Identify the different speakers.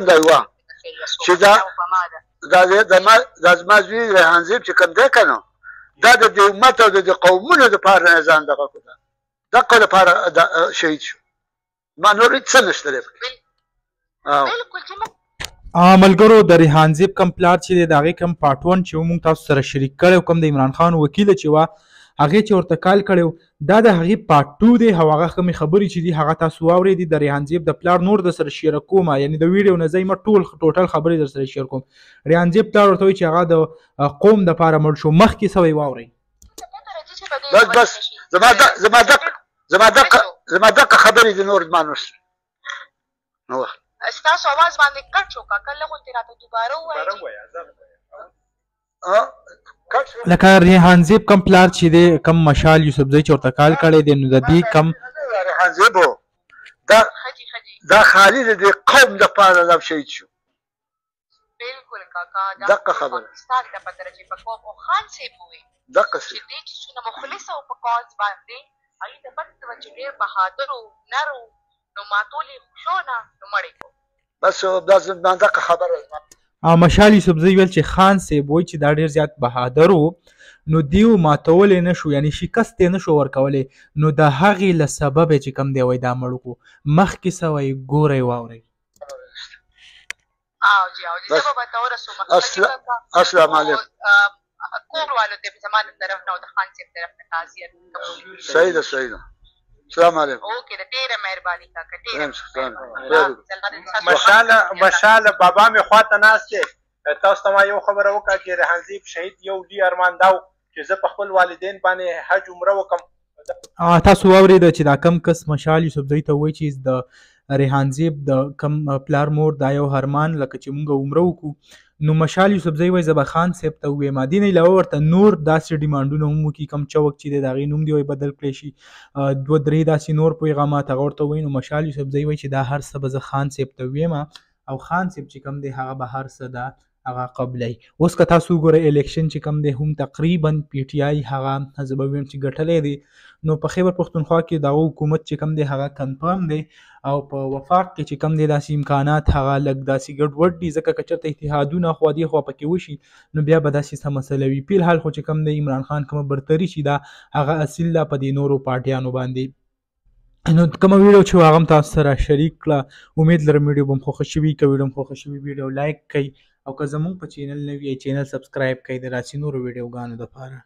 Speaker 1: کوم دی وه چې دا دا دا زما زوی ریحان زیب چې کوم دی که نه، دا د دې امت او د دې قومونو دپاره نه ځان دغه کړو، دقه دپاره شهید شو. ما نور هېڅ څه نشته دی پکې.
Speaker 2: ملګرو، د ریحان زیب کم پلار چې دی، د هغې کم پارټ 1 چې موږ تاسو سره شریک کړی، کوم د عمران خان وکیل چې وه، هغې چې ورته کال کړی، دا د هغې پارټ 2 دی. او هغه کومې خبرې چې دي هغه تاسو واورېدې. د ریحان زیب د پلار نور در سره شیر کوم، یعنی د ویډیو نه ځای ما ټول ټوټل خبرې در سره شیر کوم. ریحان زیب پلار ورته وایي چې هغه د قوم دپاره مړ شو. مخکې څه وایي واورئ.
Speaker 1: بس بس، زما د زما د زما دقه زما دقه خبرې دي، نور زما نشته. نو وخت
Speaker 3: ستاسو اواز باندې کټ شو کاکا، لږ غونتې راته دوباره ووایه.
Speaker 2: لکه ریحان زیب کم پلار چې دی، کم مشال یوسفزی چې ورته کال کړی دی، نو د دې کم
Speaker 1: ریحان زیب دا دا خالي د دې قوم دپاره دا شهید شو.
Speaker 3: بالکل کاکا،
Speaker 1: دقه خبره.
Speaker 3: پاکستان ته پته چې په قوم او خان صاحب وي
Speaker 1: دقه
Speaker 3: چې دې چې څونه مخلص او په کاز باندې هغې ته پته وه چې ډېر بهادر و نر و، نو ماتولې شو نه نو مړی کو.
Speaker 1: بس دا زما دقه خبره.
Speaker 2: مشال یوسفزی ویل چې خان صاحب وایي چې دا ډېر زیات بهادر و، نو دیو ماتولی نه شو، یعنی شکست یې نه شو ورکولی، نو د هغې له سببه چې کوم دی وایي دا مړ کړو. مخکې څه وایي ګورئ واورئ.
Speaker 3: او جی او جی، زه به ورته ورسوم.
Speaker 1: السلام علیکم.
Speaker 3: کور والو ته زما د طرف نه او د خان صاحب طرف نه تعزیت.
Speaker 1: صحیح ده، صحیح ده. السلام علیکم.
Speaker 3: اوکې، ډېره مهرباني کاکا، ډېره.
Speaker 4: مشاله مشاله، بابا مې خواته ناست دی. تاسو ته ما یو خبره وکړه چې ریحان زیب شهید یو لوی ارمان دا و چې زه په خپل والدین باندې حج عمره وکم.
Speaker 2: تاسو واورېده چې دا کم کس مشال یوسفزی ته وایي چې د ریحان زیب د کم پلار مور دا یو ارمان لکه چې مونږ عمره وکړو، نو مشال یوسفزی وایي زه به خان صاحب ته ووایم. دې نه علاوه ورته نور داسې ډیمانډونه هم وکړي، کم چوک چې دی د هغې نوم دې وایي بدل کړی شي، 2 3 داسې نور پیغامات هغه ورته وایي. نو مشال یوسفزی وایي چې دا هر څه به زه خان صاحب ته ووایم او خان صاحب چې کوم دی هغه به هر څه دا هغه قبلوي. اوس که تاسو وګورئ الیکشن چې کوم دی هم تقریبا پي ټي آی هغه زه به ووایم چې ګټلی دی. نو په خیبر پښتونخوا کې د هغو حکومت چې کوم دی هغه کنفرم دی، او په وفاق کې چې کوم دی داسې امکانات هغه لږ داسې ګډوډ دي، ځکه که چېرته اتحادونه خوا دې خوا پکې وشي نو بیا به داسې څه مسله وي. فی الحال خو چې کوم دی عمران خان کومه برتري چې ده هغه اصیل ده په دې نورو پارټیانو باندې. نو کومه ویډیو چې هغه هم تاسو سره شریک کړه، امید لرم ویډیو به مو خوښه شوي. که ویډیو مو خوښه شوي ویډیو لایک کړئ، او که زموږ په چینل نوي یئ چینل سبسکرایب کړئ د داسې نورو ویډیوګانو دپاره.